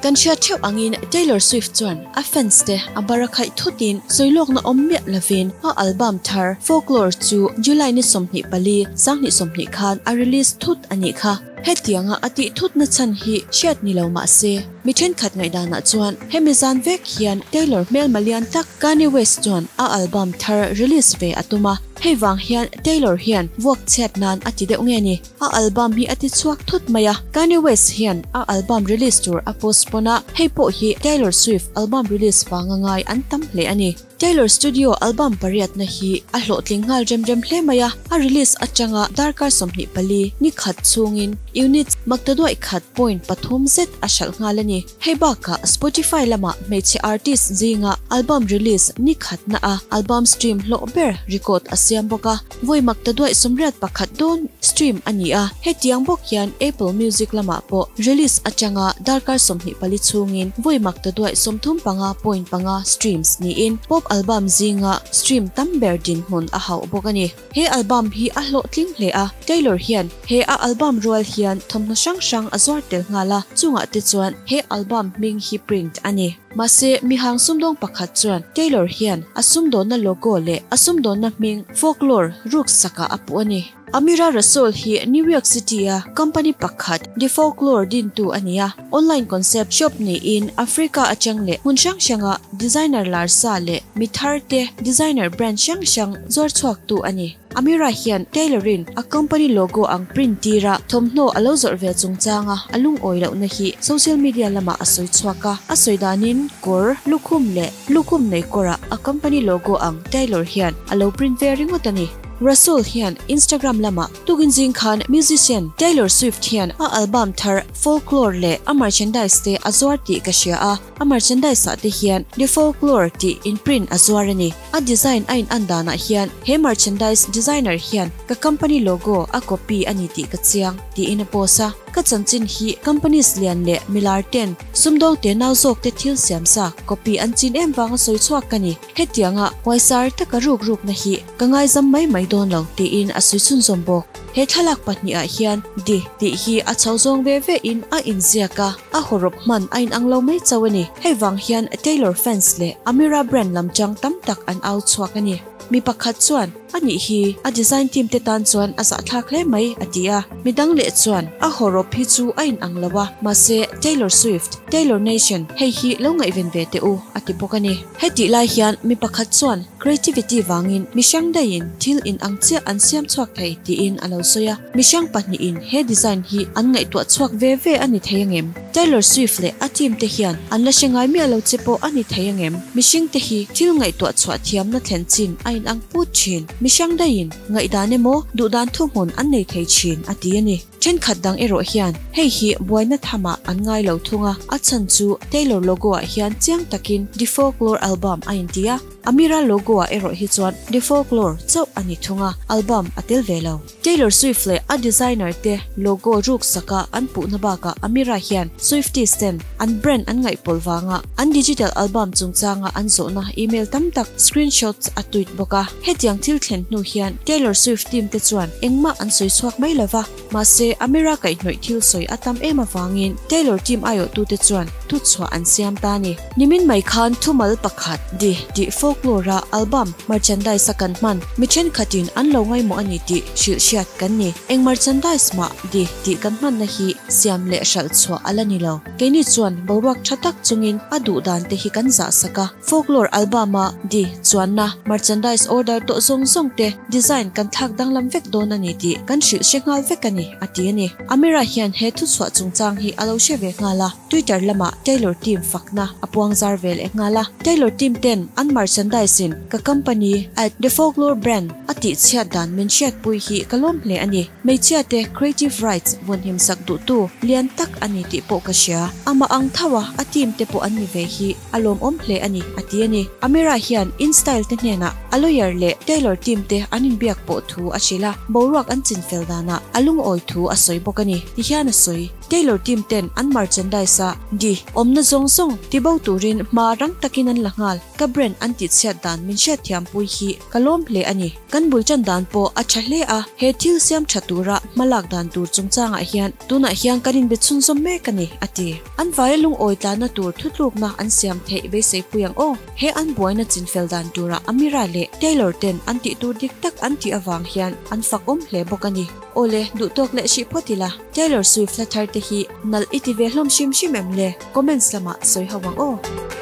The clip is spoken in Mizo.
Kan hriat theuh angin Taylor Swift chuan a fans te a barakhaih thutin sawilawkna awm miah lovin a album thar Folklore chu July ni 24, 2020 khan a release thut a nih kha. Hetianga a tih thutna chhan hi hriat ni lo mah se, mi thenkhat ngaihdanah chuan hemi zan vek hian Taylor hmelma lian tak Kanye West chuan a album thar release ve a tum a, hei vang hian Taylor hian vuak chhiat nan a ti deuh nge ni. A album hi a ti chhuak thut mai a, Kanye West hian a album release tur a postpone a, hei pawh hi Taylor Swift album release vanga ngai an tam hle a ni. Taylor studio album pariatna hi a hlawhtling nghal rem rem hle mai a, a release atanga darkar 24 ni khat chhungin units maktaduaih khat point pathum zet a hralh nghal a ni. Hei bakah Spotify lamah hmeichhe artist zinga album release ni khatna a album stream hlawh ber record a siam bawk a, vawi maktaduaih 81 dawn stream a ni a, hetiang bawk hian Apple Music lamah pawh release atanga darkar 24 chhungin vawi maktaduaih 35.5 streams niin pop album zinga stream tam ber dinhmun a hauh bawk a ni. He album hi a hlawhtling hle a, Taylor hian he a album rual hian thawmhnaw hrang hrang a zuar tel nghal a, chungah te chuan he album hming hi print a ni. Mahse, mihang sumdawng pakhat chuan Taylor hian a sumdawnna logo leh a sumdawnna hming Folklore ruk sakah a puh a ni. Amira Rasool hi New York City-a company pakhat The Folklore dintu a ni a, online concept shop niin Africa atang leh hmun hrang hranga designer lar sa leh mi thar te designer brand hrang hrang zuar chhuaktu a ni. Amira hian Taylor-in a company logo ang print tira thawmhnaw a lo zawrh ve chungchanga a lungawi lohna hi social media lamah a sawi chhuak a, a sawi danin kawr, lukhum leh lukhum nei kawrah a company logo ang Taylor hian a lo print ve ringawt a ni. Rasool hian Instagram lamah tukin zing khan musician Taylor Swift hian a album thar Folklore leh a merchandise te a zuar tih ka hria a, a merchandise ah te hian The Folklore tih in print a zuar a ni. A design a in an danah hian he merchandise designer hian ka company logo a copy a ni tih ka chiang, tiin a post a. Ka chanchin hi companies lian leh milar ten sumdawng te nau zawk te thil siam sa copy an chin em vanga sawi chhuak ka ni. Hetianga huaisar taka ruk rukna hi ka ngaizam mai mai dawn lo tiin a sawi chhunzawm bawk. He thlalak pahnih ah hian di tih hi a chho zawng ve ve in a inziak a, a hawrawp hman a inang lo mai chauh a ni. Hei vang hian Taylor fans leh Amira brand lam chang tam tak an au chhuak a ni. Mi pakhat chuan, A nih hi, a design team te tan chuan a zahthlak hle mai, a ti a. Midang leh chuan, A hawrawp hi chu a inang lo a, mahse Taylor Swift, Taylor Nation, hei hi lo ngaihven ve teh u, a ti bawk a ni. Hetih lai hian mi pakhat chuan creativity vangin mi hrang daihin thil inang chiah an siam chhuak thei tiin a lo sawi a. Mi hrang pahnihin he design hi an ngaihtuah chhuak ve ve a ni thei angem? Taylor Swift leh a team te hian an la hre ngai miah lo che pawh a ni thei angem? Mihring te hi thil ngaihtuah chhuah thiamna thlen chin a inang put thin. Mi hrang daihin ngaihdan emaw duhdan thuhmun an nei thei thin a ti a ni. Thenkhat dang erawh hian hei hi buaina thamah an ngai lo thung a, a chhan chu Taylor logo ah hian chiang takin The Folklore album a inti a, Amira logo ah erawh hi chuan The Folklore chauh a ni thung a, album a tel ve lo. Taylor Swift leh a designer te logo ruk saka an puhna bakah Amira hian Swifties ten an brand an ngaihpawlh vanga an digital album chungchanga an zawhna email tam tak screenshots a tweet bawk a. Hetiang thil thlen hnu hian Taylor Swift team te chuan engmah an sawi chhuak mai lova, mahse Amira kaihhnawih thil sawi a tam em avangin Taylor team aiawhtute chuan thuchhuah an siam ta a ni. Nimin mai khan thumal pakhat di tih folklore a album merchandise a kan hman mi thenkhatin an lo ngaimawh a ni tih hrilh hriat kan ni. Eng merchandise mah di tih kan hmanna hi siam leh hralh chhuah a la ni lo. Keini chuan boruak tha tak chungin a duh dan te hi kan zah sak a. Folklore album a di chuanna merchandise order tawh zawng zawng te design kan thlak danglam vek dawn a ni tih kan hrilh hre nghal vek a ni, a ti a ni. Amira hian he thuchhuah chungchang hi a lo hre ve nghal a, Twitter lamah Taylor team fakna a puang zar ve leh nghal a. Taylor team ten an merchandise in ka company at The Folklore Brand a tih chhiat dan min hriatpui hi ka lawm hle a ni. Hmeichhia te creative rights vawnhim sak duhtu lian tak a ni tih pawh ka hria. Amah ang tho a a team te pawh an ni ve hi a lawmawm hle a ni, a ti a ni. Amira hian InStyle te hnenah. A lawyer leh Taylor team te an inbiak pawh thu a hrilh a, boruak an chinfel danah a lungawi thu a sawi bawk a ni, ti hian a sawi. Taylor team ten an merchandise a di awmna zawng zawng tibo turin hma rang takin an la nghal. Ka brand an tihchhiat dan min hriatthiampui hi ka lawm hle a ni. Kan bul tan dan pawh a tha hle a, he thil siam tha tura hma lak dan tur chungchangah hian tunah hian kan inbe chhunzawm mek a ni, a ti. An vaia lungawi tlanna tur thutlukna an siam theih beiseipui ang aw. He an buaina chinfel dan tura Amira leh Taylor ten an tih tur dik tak an tih avang hian an fakawm hle bawk a ni. Awle, duhtawk leh hrih phawt ila, Taylor Swift hla thar te hi nalh i ti ve hlawm hrim hrim em le? Comments lamah sawi ho ang aw.